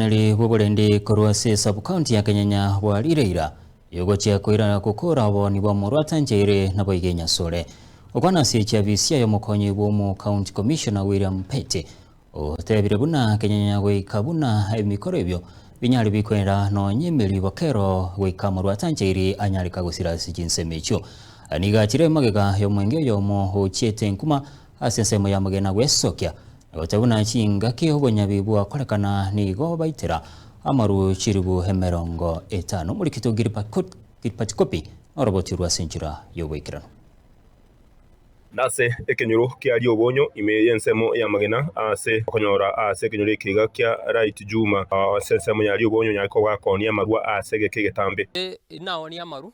Oboteneneri bw'oborendi korwa ase esabukaunti ya Kenyenya bwarire eira y'ogochia koirana gokora obooni bwa Morwata Njaire naboigo Enyasore. Gokwana ase echiabisi aye omokonyi bw'omo county commissioner William Pete otebire buna Kenyenya goika buna ebimikoro ebio binyare bikoera nonye emeri bokero goika Morwata Njaire anyare kagosira ase chinsemo echio. Nigo achire magega y'omwenge oyomo ochiete nkuma ase ensemo ya amagena gwesokia Na gocha buna chingaki obonyabi bwakorekana nigo baitera amaru chilifu 50. Omorikito Gilbert Kopi noroboti rwa ase enchera y'oboikeranu. Nase ekenyoro kia Riobonyo ime y'ensemo y'amagena aase okonyora aase ekenyoro eke iga kia Right Juma ase ensemo ya Riobonyo onyare koba gakoonia amarwa aase egeka egetambe. Naonie amaru,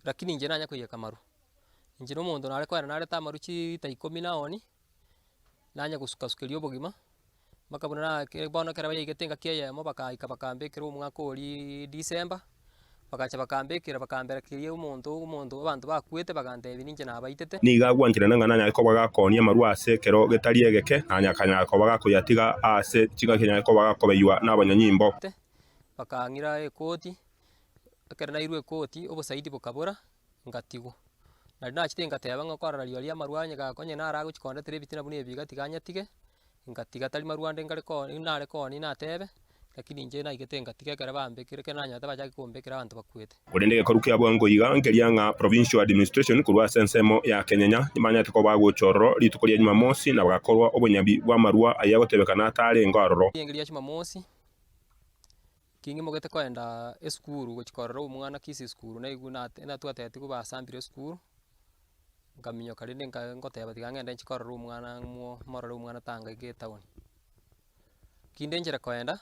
lakini inche nanya koiyeka amaru. Inche na omonto nare koenda narete amaru chilita ikomi naonie, nanya gosuka-sukeria obogima, mpaka buna nake bono ekero bayaigete engaki eyemo bakaika bakambekera omwaka oriaaa December, bagacha bakambekera bakamberekeria omonto omonto abanto bakwete bagantebia ninche nabaitete. Nigo agwancherana ng'a nanyare koba gakoonia amarwa ase ekero getari egeke, na akanyara koba gakoyatiga ase chingaki anyare koba gakobeywa nabanyanyimbo. Bakang'ira ekoti, ekero nairwe ekoti, obosaidi bokabora, ngatigwa. Naende nachete ngateba ng'a okorora rirorio amarwa onye gako onye naro agochi kondetera ebitina buna ebi iga tiga anyatige, ngatiga tari marwa ande nkare koonia nare koonia natebe, lakini inche naigete ngatiga ekero bambekire ekero nanyorete bachake kombekera abanto bakwete. Korende egekoru kia bwango iga nkeria ng'a Provincial Administration korwa ase ensemo ya Kenyenya nimanyete koba bagocha ororo rituko ria Jumamosi na bagakorwa obonyabi bw'amarwa ayio agotebekana atarenge ororo. Rienge ria Jumamosi. King'imogete koenda esukuru gochia korora omwana Kisii school naigwe nate natwatetigwe basambire esukuru, nkaminyoka rende nka ngoteba tiga ng'ende nchie korora omwana ng'o morore omwana tangaika etown. Kinde nchera koenda,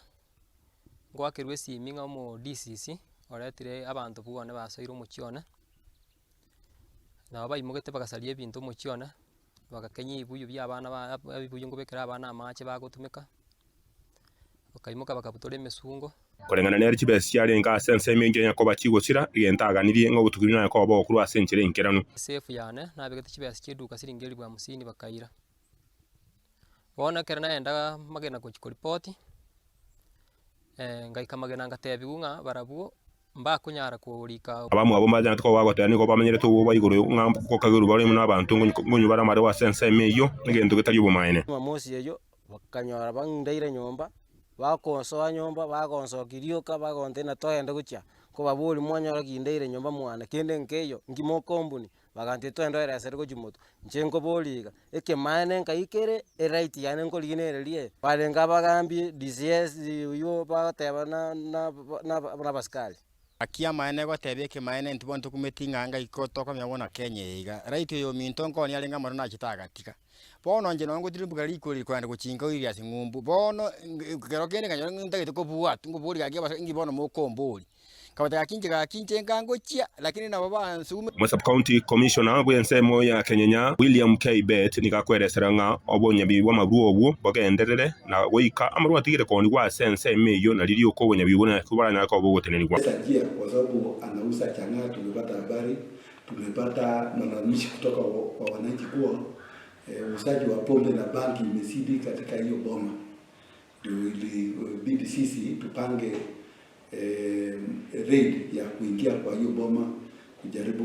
ngoakerwa esimi ng'a omo DCC oretire abanto bwane basoire omochie one, nabo baimogete bagasaria ebinto omochie one, bagakenya ebibuyu bia abana ba ebibuyu nkobekera abana amache bagotumeka. Bakaimoka bakabutora emesungo. Koreng'ana nere chibesa chiarenge ase ensemo engiya onye koba chigosira, egento aganirie ng'a obotuki buna koba bogokorwa ase enchera enkeranu. Esefu yane nabegete chibesa chi'eduka siringi elifu hamsini bakaira. Bono ekero naenda magena gochia koripoti, ngaika magena ngatebiwa ng'a barabwo mbakonyara korika. Abamwabo mbanyarete koba bagoteba nigo bamenyerete obwoba igoro ng'a ngokagerwa bare buna abanto ngonywa bare amarebo ase ensemo eyio, egento getari obomaene. Jumamosi eyio Bakanyora bandeire nyomba, bakonsoa nyomba, bagonsokia rioka, bagontebia ng'a togende gochia, nkobaboria mwanyora ki ndeire nyomba mwane, kende nkeiyo, nki mokombuni? Bagantebia togende oeresere gochia motwe. Inche nkoboria iga, ekemaene nkai kere, eright yane nkorigia nere eye? Barenge abagambi, DCS oywo bagoteba na na na abasikari. Gaki amaene gotebia ekemaene intwe bono tokumeti ng'a ngai ko tokomenya bono Kenya eye iga. Right oyo ominto nkooni arenge amarwa nachete agatiga. Bono inche nonye ngotirimboka riko riri kogenda gochinka oiria ase ng'umbu, bono ekero kende nkanyora ng'a ntagete kobwatwa nkoboria gaki abasani inki bono mokomboria. Nkabatebia gaki inche gaki inche nkangochia lakini nabo bansugume. Omo-Sub-County Commissioner bw'ensemo ya Kenyenya, William K. Bett nigo akweresera ng'a obonyabi bw'amarwa obwo bogenderere na goika amarwa atigire koonigwa ase ensemo eyio nario rioka obonyabi obwo boranyare koba bogotenenigwa. Pesa njia kwa sababu anauza chang'aa tumepata habari tumepata malalamishi kutoka kwa wananchi kuwa uuzaji wa pombe na bangi imezidi katika hiyo boma ndio ilibidi sisi tupange raid ya kuingia kwa hiyo boma kujaribu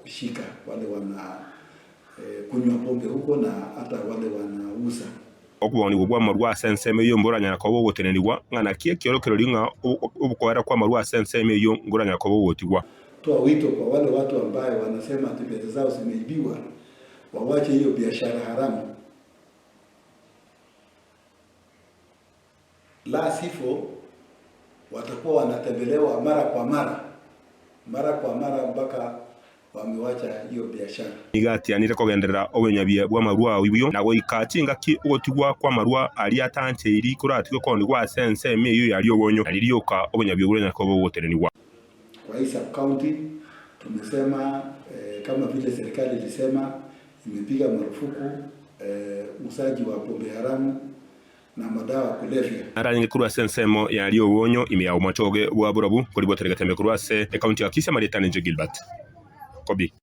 kushika wale wana kunywa pombe huko na hata wale wanauza. Okobonigwa kw'amarwa ase ensemo eyio mboranyare koba ogotenenigwa, ng'a naki ekiorokererio ng'a okoera kw'amarwa ase ensemo eyio nkoranyare koba ogotigwa. Toa wito kwa wale watu ambaye wanasema ati pesa zao zimeibiwa wawache hiyo biashara haramu la sifo watakuwa wanatembelewa mara kwa mara mara kwa mara mpaka wamewacha hiyo biashara. Nigo atianire kogenderera obonyabie bw'amarwa ayio, na goika chingaki ogotigwa kw'amarwa aria atancheiri koratigwe koonigwa ase ensemo eyio ya riobonyo, na ririoka obonyabie boranyare koba bogotenenigwa. Kwa hii sub county tumesema kama vile serikali ilisema imepiga marufuku uuzaji wa pombe haramu na amadawa ya kulevya. Naranyenge korwa ase ensemo ya riobonyo ime ya omochoge bwa borabu, koribwatera getembe korwa ase ekaunti ya Kisii amarieta ninche Gilbert Kobi.